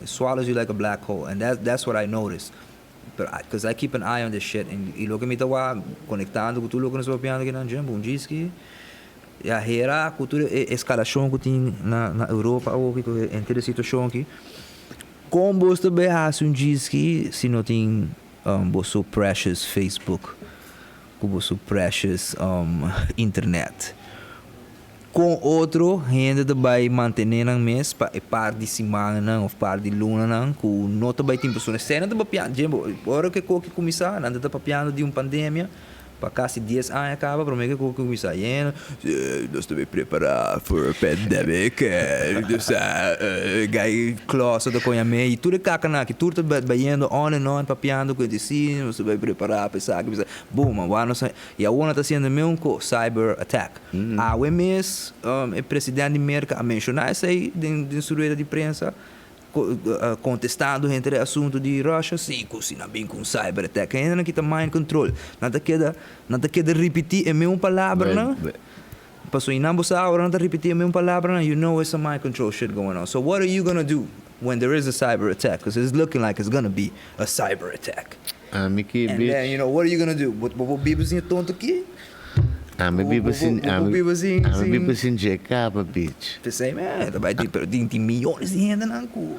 S1: It swallows you like a black hole. And that, that's what I noticed. Pero cause I keep an eye on this shit and y loke mi ta wak conectando cu tur loke nos ta papiando aki nan dje bon djis ki ya hera cu tur e escalacion cu tin na na Europa awoki cu henter e situacion aki con bos ta bay haci un djis ki si no tin boso precious Facebook cu boso precious internet. Kon otro hende ta bai mantené nan mes pa e par di simannan òf par di lunanan ku no ta bai tin persona? Esei nan ta papiando, dje bo, ora ku e koki kuminsá, nan ta ta papiando di un pandemia pa kasi dies aña kaba promé ku e koki kuminsá. Yendo, nos ta bai prepará for a pandemic, nos ta gai klòs ta koña mei, i tur e kakanan aki, tur ta bayendo on and on papiando ku e di si, nos ta bai prepará pa esaki, pa esaki. Boom, awor nos a, i awor nan ta hasiendo e mesun kos, cyber attack. Awe mes e president di Merca a menciona esey den su rueda di prensa contestando henter e asunto di Russia, si cu si nan bin cu un cyber attack hende nan kita mind control, nan ta keda nan ta keda ripiti e meun palabranan, pasobra nan bo sa ora nan ta ripiti e meun palabranan you know it's a mind control shit going on, so what are you gonna do when there is a cyber attack, cause it's looking like it's gonna be a cyber attack.
S2: Ami ki
S1: And then you know what are you gonna do, bo bo biba sin e tonto aki?
S2: Ami biba sin
S1: Bo por biba sin
S2: ami biba sin dje kaba bitch.
S1: P'esei men ta bai tin pero tin tin miyones di hendenan ku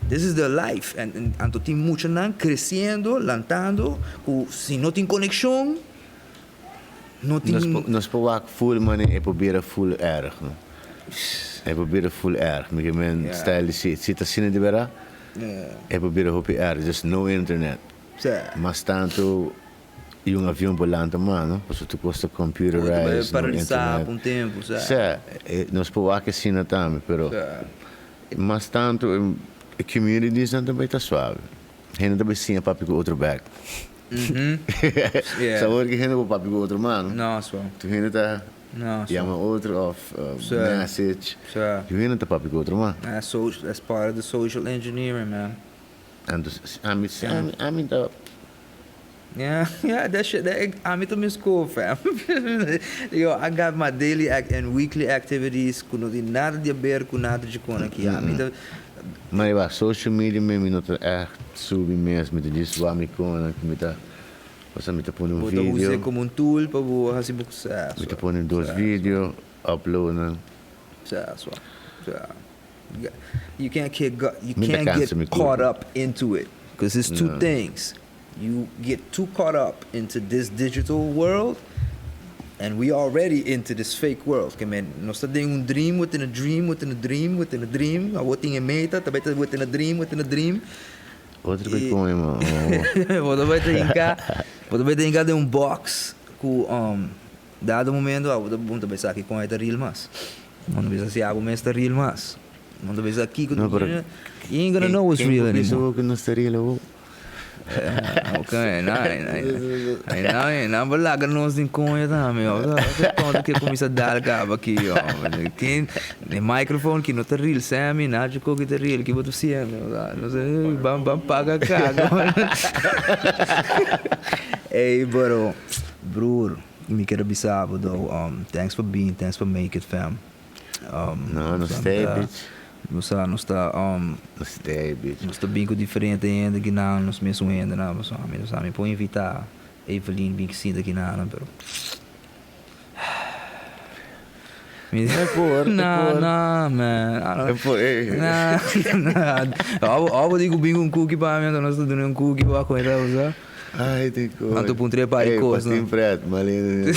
S1: this is their life and anto tin muchanan kresiendo lantando ku si no tin konekshon no tin.
S2: Nos por wak full mane e por bira full erg no e por bira full erg mi ke men style di si si ta asina di bera e por bira hopi erg just no internet mas tanto. Y un avion por lanta mano, pasobra tur cos ta computerized, no internet.
S1: Un tempo, sa.
S2: Sa, nos por wak asina tambe, pero mas tanto e communities nan ta bay ta suave. Hende ta bay siña papia cu otro bek. Sa ora ki hende por papia cu otro mano.
S1: No, suave.
S2: Tur hende ta yama otro of message. Tur hende ta papia cu otro man.
S1: That's part of the social engineering, man.
S2: Anto, ami, ami ta.
S1: Yeah, yeah, that shit, that, ami ta mis cool, fam. Yo, I got my daily act and weekly activities ku no tin nada di haber ku nada dje kon aki. Ami ta.
S2: Ma riba social media mi mi no ta echt subi mes, mi ta djis wak mi konan ku mi ta, osea mi ta pone un
S1: Bo ta
S2: video.
S1: us'e komo un tool pa bo hasi bo suseso.
S2: Mi ta pone dos video, upload nan.
S1: Suseso, sa. You can't get, you
S2: Mi ta
S1: can't
S2: kansa
S1: get
S2: mi
S1: caught
S2: kurpa.
S1: up into it, cause it's two things. You get too caught up into this digital world and we already into this fake world. Ke men, nos ta den un dream within a dream within a dream within a dream. Awor tin e meta, ta bai ta within a dream within a dream.
S2: Otro ku kon e man.
S1: Bo ta bai ta hinka, bo ta bai ta hinka den un box ku um dado momento abo ta bo ta bai sa kikon e ta real mas. Bo ta bisa si abo mes ta real mas. Bo ta bisa kiko
S2: No, pero
S1: you ain't gonna know what's real
S2: Ken ku bisa
S1: anymore.
S2: bo ku nos ta real awor?
S1: Ok, nai, nai, bo laga nos den koña tambe, oh. Tonto ke kuminsa dal kaba aki, oh. Ken, e microphone ki no ta real, Sammy, Nacho Koki ta real, ki bo ta haciendo? No sé, ban, ban paga kaga. Ey, pero, broer, mi kier a bisa bo though, thanks for being, thanks for make it, fam.
S2: No, no stay, bitch.
S1: Nos ta, nos ta,
S2: No stay, bitch.
S1: Nos ta bin ku diferente hende kinan, nos mesun hendenan, pasobra mi no sa, mi por invitá Evelyn bin sinta kinan, pero mi
S2: E por, e
S1: No,
S2: por.
S1: no, man, I don't
S2: E por, ey.
S1: No, no. Abo, abo di ku bin ku un cookie pa mi, anto nos ta duna un cookie pa ku e ta, bo sa.
S2: Ay, di ku.
S1: Anto puntra e par di
S2: Ey,
S1: kos, no.
S2: patin pret, malin.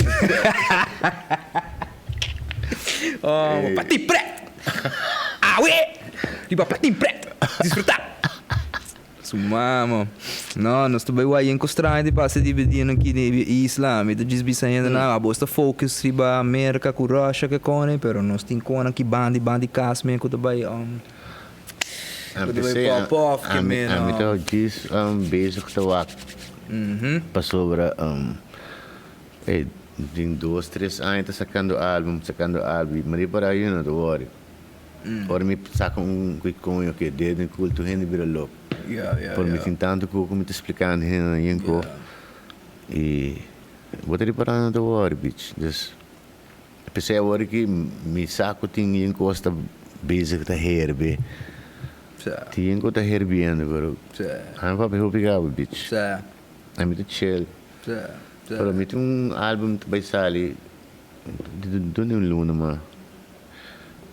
S1: Oh, patin pret! Awe! Riba patin pret! Disfruta! Su mama. No, nos ta bai wak yen kos straño di pasa riba e dianan aki riba e isla. Mi ta djis bisa hendenan, abos ta focus riba Merka ku Russia ke kone, pero nos tin konan ki banda i banda di kas men ku ta bai ku ta bai pop off ke men.
S2: Ami ta djis bezig ta wak pasobra Ey, den dos, tres aña ta sacando album, sacando album, y mi para you no ta worry. Ora mi saca un cu coño ke dedo en cul, tur hende bira loco. Por mi tin tanto cu mi ta splicando hende nan yen co. Y bo ta ripara no ta worry, bitch. Dus, p'esey awor ki mi sa cu tin yen cos ta bezig ta herbe. Tin yen co ta herbiendo, pero ami papia hopi gaba, bitch. Ami ta chill. Pero mi tin un album ta bai sali done un luna ma.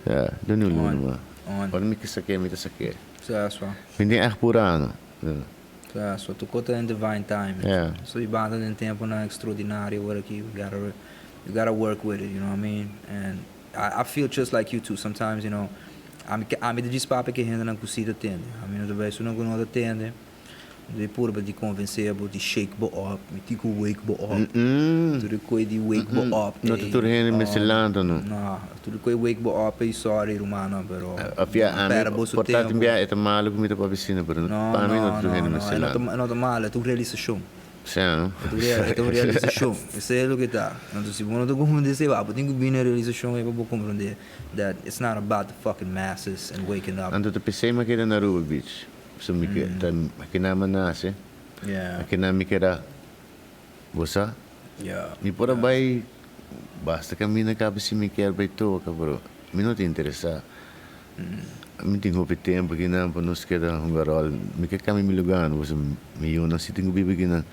S2: Ya, done un luna ma. Ora mi ke sak'é, mi ta sak'é. Mi tin ègt purá no.
S1: So tur kos ta den divine timing. So mi banda den temponan extraordinario awor aki. We gotta, we gotta work with it, you know what I mean? And I feel just like you too sometimes, you know. Ami ta djis papia ku e hendenan ku si ta tende. Ami no ta bai esunnan ku no ta tende. Mi purba di convence bo di shake bo up, mi tin cu wake bo up. Tur e coi di wake bo up
S2: No ta tur hende mester lanta no.
S1: No, tur e coi wake bo up ey sorry rumannan pero
S2: Afia ami
S1: perde bo su
S2: por ta
S1: tempo.
S2: tin bia e ta malo cu mi ta papia asina pero pa mi no ta tur hende mester lanta.
S1: No, no, no, e no ta malo, e ta un realisacion.
S2: Si no.
S1: E ta un realisacion, esey es loke ta. Entonces si bo no ta comprende esey bo tin cu bini na e realisacion ey pa bo comprende that it's not about the fucking masses and waking up.
S2: Anto ta pesey mi a keda na Aruba beach. So mi ke ta akinan mi a nase, akinan mi keda gosa. Mi por a bai basta kaminda kaba si mi kier bai toka, pero mi no ta interesa. Mi tin hopi tempu akinan pa nos keda hunga ròl. Mi ke kambia mi lugá, pasobra mi yunan si tin ku biba akinan.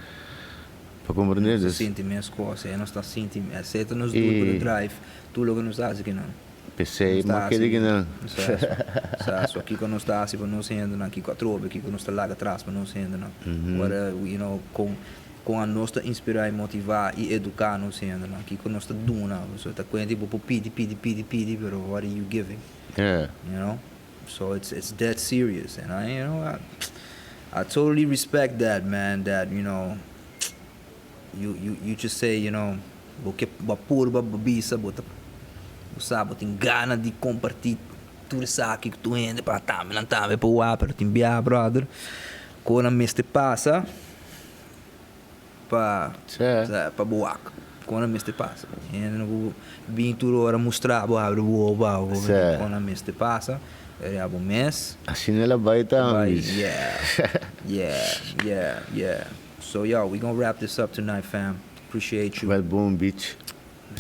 S2: Pa komprende?
S1: Nos ta sinti mes kos, e nos ta sinti, esei ta nos duru pa drive tur loke nos ta hasi akinan.
S2: P'esei ma keda ki nan.
S1: Sa so kiko nos ta hasi pa nos hendenan, kiko atrobe, kiko nos ta laga atras pa nos hendenan. What you know, kon kon anos ta inspirá i motivá i eduká nos hendenan, kiko nos ta duna. So ta kuenta bo por pidi, pidi, pidi, pidi, pero what are you giving? You know? So it's it's that serious and I you know I I totally respect that man that you know You you you just say you know bo ke bo a purba bo bisa bo ta bo sa bo tin gana di kompartí tur esaki ku tur hende pa tambe nan tambe por wak pero tin bia brother ku nan mester pasa pa pa bo wak ku nan mester pasa hende no por bin tur ora mustra bo abri bo wowo pa bo ku nan mester pasa rea bo mes
S2: Asina el a bai tambe.
S1: Yeah yeah yeah yeah. So yo, we gonna wrap this up tonight, fam. Appreciate you.
S2: Well, boom, bitch.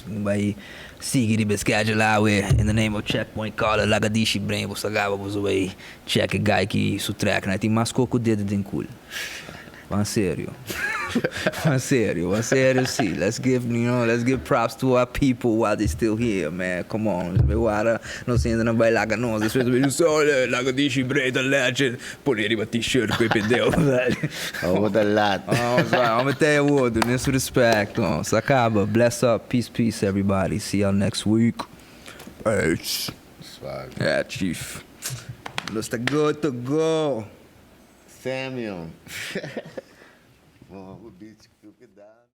S1: Bai sigui riba schedule awe in the name of Checkpoint Carter Lagadishi Brain bo sagaba bo bai check e guy ki su track na tin mas coco dedo den cool. Van serio. Van serio, van serio si. Let's give, you know, let's give props to our people while they still here, man. Come on. Be wara nos ainda no bai laga nos. Despues bai sole Lagadishi Brain the legend. Pone riba t-shirt cu e pendeu.
S2: Oh, what a lot.
S1: Oh, sorry. I'm tell you what, dude. Respect. Oh, Sakaba. Bless up. Peace, peace, everybody. See y'all next week. Peace.
S2: Swag.
S1: Yeah, chief. Nos ta good to go.
S2: Samuel. Bom, bitch, que dá.